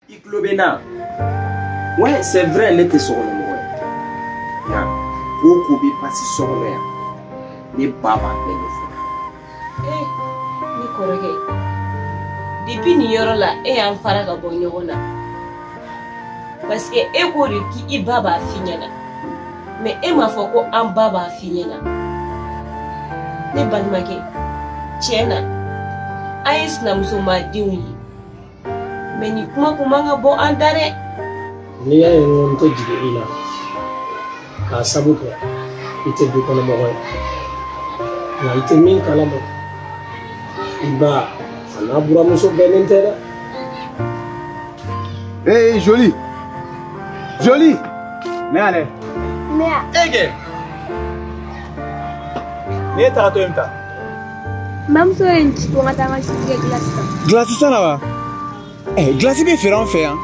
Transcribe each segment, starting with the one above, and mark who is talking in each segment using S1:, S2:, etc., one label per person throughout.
S1: I tulo bɛ n na. Ouais, c'est vrai, ne tɛ sokɔnɔmɔgɔ ye. Nka ko o ko bɛ pasi so kɔnɔ yan, ne ba b'a bɛɛ ɲɛfɔ.
S2: Eh, ne kɔrɔkɛ, depuis nin yɔrɔ la e y'an fara ka bɔ ɲɔgɔn na. Parce que e ko de k'i ba b'a f'i ɲɛna. Mais e m'a fɔ ko an ba b'a f'i ɲɛna. Ne balimakɛ, tiɲɛ na, an ye sinamusomadenw ye. Mais nin kuma kun man ka bɔ an da dɛ.
S3: N'i y'a ye n ko n tɛ jigin i la k'a sabu kɛ i tɛ du kɔnɔ mɔgɔ ye, nka i tɛ min kalama, i ba a n'a buramuso bɛnnen tɛ dɛ.
S4: Hey, Jolie! Jolie! Mais allez!
S5: E kɛ ne tagatɔ ye ta.
S6: N bamuso ye n ci ko n ka taa n ka tigɛ gilasi san.
S5: Gilasi san na wa? Gilasi bɛ feere an fɛ yan.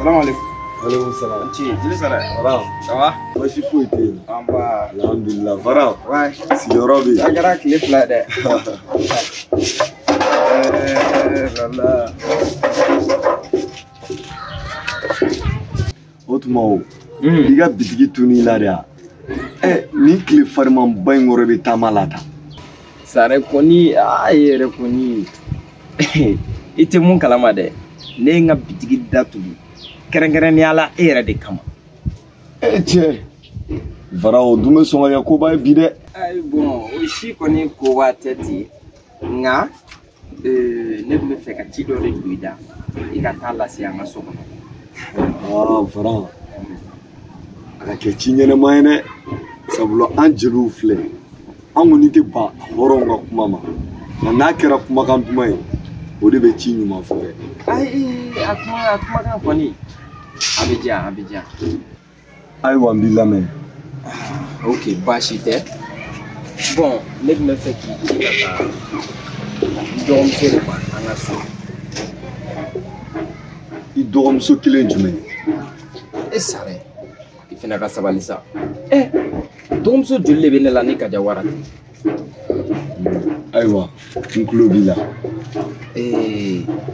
S4: Salam alaikum. Alaikum salam.
S1: Nci, jeli sara.
S4: Varan.
S1: Ça va?
S4: Baasi foyi tɛ yen.
S1: An ba.
S4: Alhamdulillah. Varan.
S1: Ouais.
S4: Sigiyɔrɔ bɛ yen.
S1: A kɛra tile 2 ye dɛ. Lala.
S4: O tuma o. I ka bitigi tun'i la de wa? Nin tile farimanba in kɔrɔ i bɛ taama la tan.
S1: Sare kɔni, aa e yɛrɛ kɔni. I tɛ mun kalama dɛ. Ne ye n ka bitigi datugu. Kɛrɛnkɛrɛnnenya la e yɛrɛ de kama.
S4: E cɛ, Varan o dun bɛ sɔn ka kɛ koba ye bi dɛ.
S1: Ayi bon, o si kɔni koba tɛ ten, nka ne tun bɛ fɛ ka ci dɔ de don i da, i ka taa lase an ka so kɔnɔ.
S4: Aa Varan, a ka kɛ ci ɲɛnɛma ye dɛ, sabula an jeliw filɛ, an kɔni tɛ ban hɔrɔnw ka kuma ma, nka n'a kɛra kumakan duman ye, o de bɛ ci ɲuman fɔ dɛ.
S1: Ayi, a kumakan kɔni. A bɛ diya, a bɛ diya.
S4: Ayiwa n b'i lamɛn.
S1: Ok, baasi tɛ. Bon, ne tun bɛ fɛ k'i ci ka taa n dɔgɔmuso de ma an ka so.
S4: I dɔgɔmuso kelen jumɛn?
S1: E Sare, i fana ka sabali sa. Dɔgɔmuso joli de bɛ ne la ni Kajawara tɛ?
S4: Ayiwa, n tulo b'i la.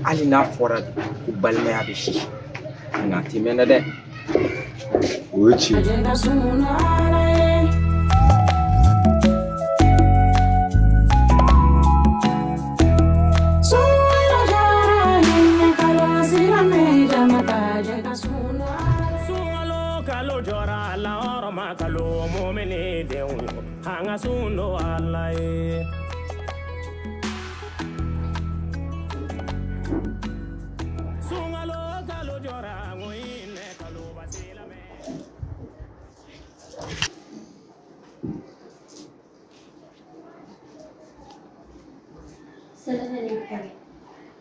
S1: Hali n'a fɔra de ko balimaya bɛ sisi. Nka a tɛ mɛn dɛ.
S4: O ye tiɲɛ ye.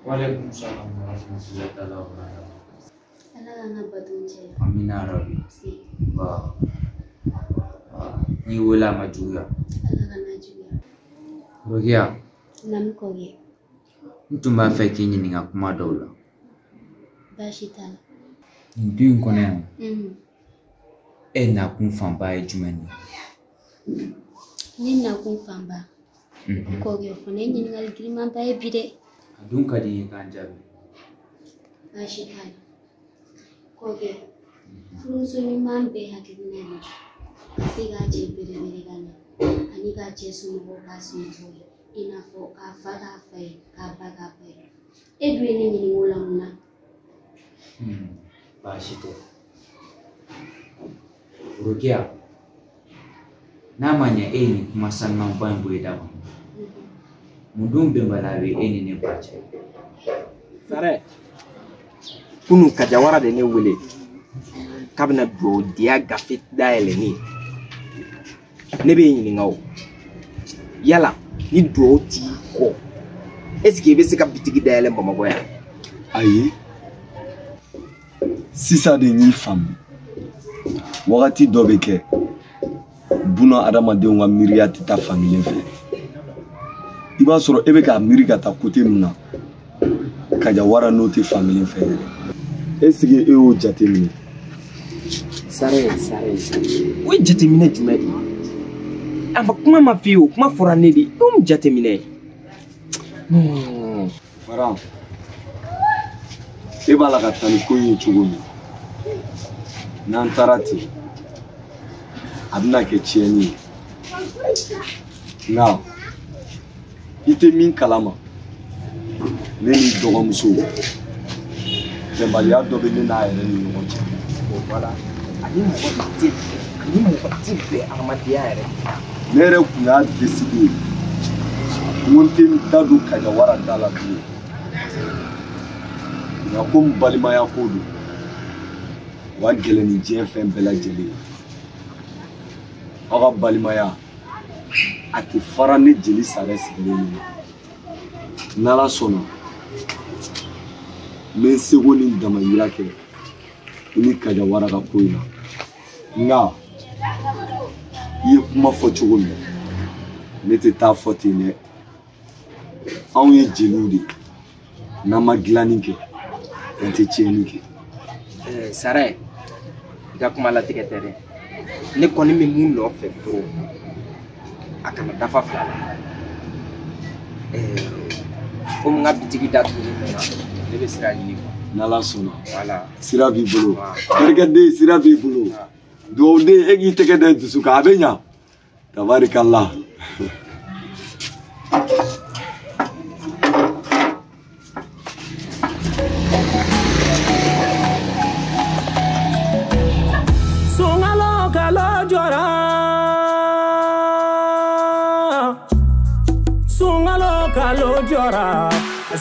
S7: Waalaikum salam warahmatullahi taala wabarakatuh.
S6: Ala k'an ka bato cɛ.
S7: Amina rabi. Ba. N'i wele a ma juguya.
S6: Ala kana juguya.
S7: Rokiya.
S6: Naamu kɔkɛ.
S7: N tun b'a fɛ k'i ɲininka kuma dɔw la.
S6: Baasi t'a la.
S7: Nin du in kɔnɔ yan. E nakun fanba ye jumɛn ye?
S6: Ne nakun fanba. Kɔkɛ o fana ye ɲininkali girimanba ye bi dɛ.
S7: A dun ka di n ye k'an jaabi.
S6: Baasi t'a la. Kɔkɛ, furumuso ɲuman bɛɛ hakilina ye ka se k'a cɛ belebele ka ɲɛ ani k'a cɛ somɔgɔw k'a somɔgɔw ye, i n'a fɔ k'a fa k'a fa ye, k'a ba k'a ba ye. E dun ye ne ɲininka o la mun na?
S7: Baasi tɛ. Rokiya, n'a ma ɲɛ e ye nin kuma sanumanba in bɔ i da kɔnɔ, mun dun bɛnbaliya bɛ e ni ne ba cɛ?
S1: Sare, kunun Kajawara de ne wele k'a bɛna dugawudenya gafe dayɛlɛ ne ye. Ne bɛ ɲininka o, yala ni dugawu t'i kɔ, est ce que i bɛ se ka bitigi dayɛlɛ Bamakɔ yan?
S4: Ayi, sisan de n y'i faamu. Wagati dɔ bɛ kɛ, buna adamadenw ka miiriya tɛ taa fankelen fɛ. I b'a sɔrɔ e bɛ k'a miiri ka taa kote min na, Kajawara n'o tɛ fankelen fɛ yɛrɛ. Est-ce que e y'o jateminɛ?
S1: Sare, sare, o ye jateminɛ jumɛn de ye? A ma kuma ma f'i ye o, kuma fɔra ne de ye, e y'o mun jateminɛ? Non.
S4: Faran, e b'a la ka taa ni ko in ye cogo min, n'an taara ten, a bɛna kɛ tiɲɛni ye. Nka i tɛ min kalama, ne ni dɔgɔmuso, bɛnbaliya dɔ bɛ ne n'a yɛrɛ ni ɲɔgɔn cɛ.
S1: Voilà, ani mɔgɔ tɛ bɛn, ani mɔgɔ tɛ bɛn adamadenya yɛrɛ.
S4: Ne yɛrɛ kun y'a décidé n ko n tɛ n da don Kajawara da la bilen. Nka komi balimaya ko don, o ka gɛlɛn ni diɲɛ fɛn bɛɛ lajɛlen ye. Aw ka balimaya, a tɛ fara ne jeli Sarɛ sigilen ɲɛna. N'Ala sɔnna, n bɛ n seko ni n damayira kɛ i ni Kajawara ka ko in na. Nka i ye kuma fɔ cogo min, ne tɛ taa fɔ ten dɛ. Anw ye jeliw de ye, n'an ma dilanni kɛ, an tɛ tiɲɛni kɛ.
S1: Sarɛ, i ka kuma latigɛ tɛ dɛ. Ne kɔni bɛ mun nɔfɛ dɔrɔn, a kana dafa fila la. Komi n ka bitigi datugulen mɛnna, ne bɛ sira ɲini quoi.
S4: N'Ala sɔnna.
S1: Voilà.
S4: Sira b'i bolo. Barikaden, sira b'i bolo. Dugawuden, e k'i tɛgɛ da i dusu kan, a bɛ ɲa. Tabarikala.
S3: Sunkalo kalo jɔra, sunkalo kalo jɔra,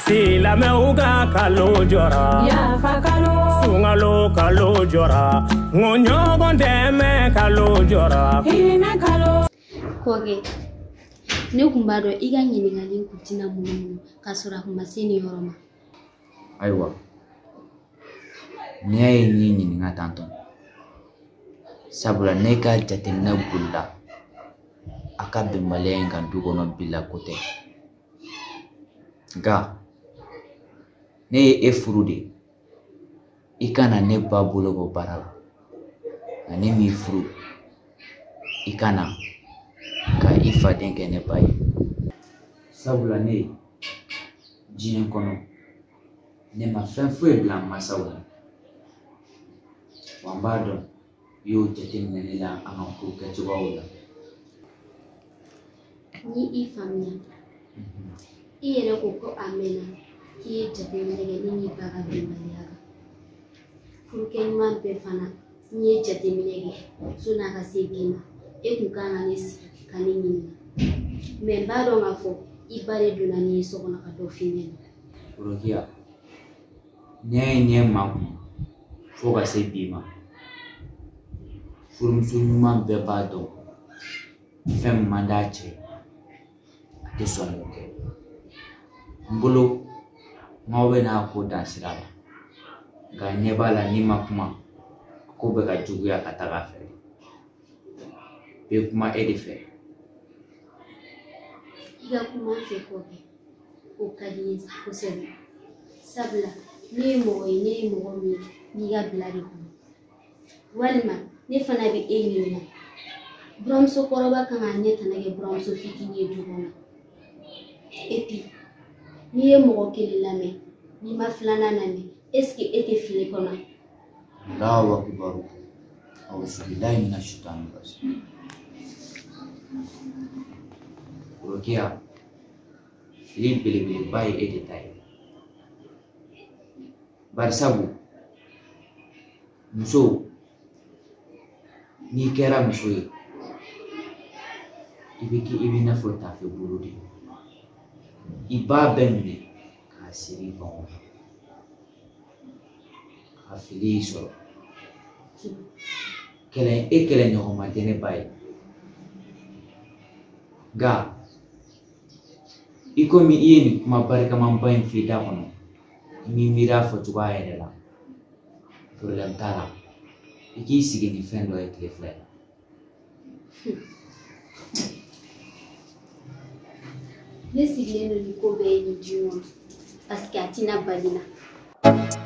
S3: silamɛw ka kalo jɔra.
S8: Yafa kalo.
S3: Sunkalo kalo jɔra, n ko ɲɔgɔn dɛmɛ kalo jɔra.
S8: Hinɛ kalo.
S6: Kɔkɛ, ne kun b'a dɔn i ka ɲininkali kun tɛna munumunu k'a sɔrɔ a kun ma se nin yɔrɔ ma.
S7: Ayiwa, n'i y'a ye n y'i ɲininka tantɔ, sabula ne ka jateminɛ bolila a ka bɛnbaliya in kan du kɔnɔ bi la ko tɛ. Nka ne ye e furu de, i kana ne ba bolo bɔ baara la. Nka ne m'i furu, i kana ka i faden kɛ ne ba ye. Sabula ne diɲɛ kɔnɔ, ne ma fɛn foyi bila n masaw la. Wa n b'a dɔn i y'o jateminɛ ne la an ka ko kɛcogoyaw la.
S6: Ni i faamuya, i yɛrɛ ko ko a mɛnna k'i ye jateminɛ kɛ ne n'i ba ka bɛnbaliya kan. Furukɛ ɲuman bɛɛ fana, n'i ye jateminɛ kɛ sɔnni a ka se bi ma, e kun kan ka ne sigi ka ne ɲininka. Mɛ n b'a dɔn k'a fɔ i ba de donna n'i ye so kɔnɔ ka dɔ f'i ɲɛna.
S7: Worokiya, n'i y'a ye ɲɛ makun fo ka se bi ma, furumuso ɲuman bɛɛ b'a dɔn fɛn min man d'a cɛ, a tɛ sɔn k'o kɛ. N bolo, n'aw bɛ n'a ko dan sira la, nka ɲɛ b'a la n'i ma kuma, ko bɛ ka juguya ka taga a fɛ. Bɛ kuma e de fɛ.
S6: I ka kuma n fɛ kɔkɛ, o ka di n ye kosɛbɛ. Sabula ne ye mɔgɔ ye, ne ye mɔgɔ min ye n'i ka bila de kɔnɔ. Walima ne fana bɛ e ɲininka, buramuso kɔrɔba kan k'a ɲɛ tana kɛ buramuso fitinin ye du kɔnɔ. Et puis n'i ye mɔgɔ kelen lamɛn, n'i ma filanan lamɛn, est-ce que e tɛ fili kɔnɔ?
S7: Allahu akbar. Auzubillahi minash shaitani rajim. Worokiya, fili belebeleba ye e de ta ye. Barisabu, muso, n'i kɛra muso ye, i bɛ kɛ i bɛ n'a fɔ tafe bolo de. I b'a bɛɛ minɛ k'a siri i kɔngɔ la. A fili y'i sɔrɔ. Kɛlɛ e kɛlɛɲɔgɔn ma tɛ ne ba ye. Nka i komi i ye nin kuma barikamanba in f'i da kɔnɔ, I m'i miiri a fɔcogoya yɛrɛ la. Problème t'a la. I k'i sigi ni fɛn dɔ ye tile fila in na.
S6: Ne sigilen don ni ko bɛɛ ye nin du in kɔnɔ parce que a tɛna bali n na.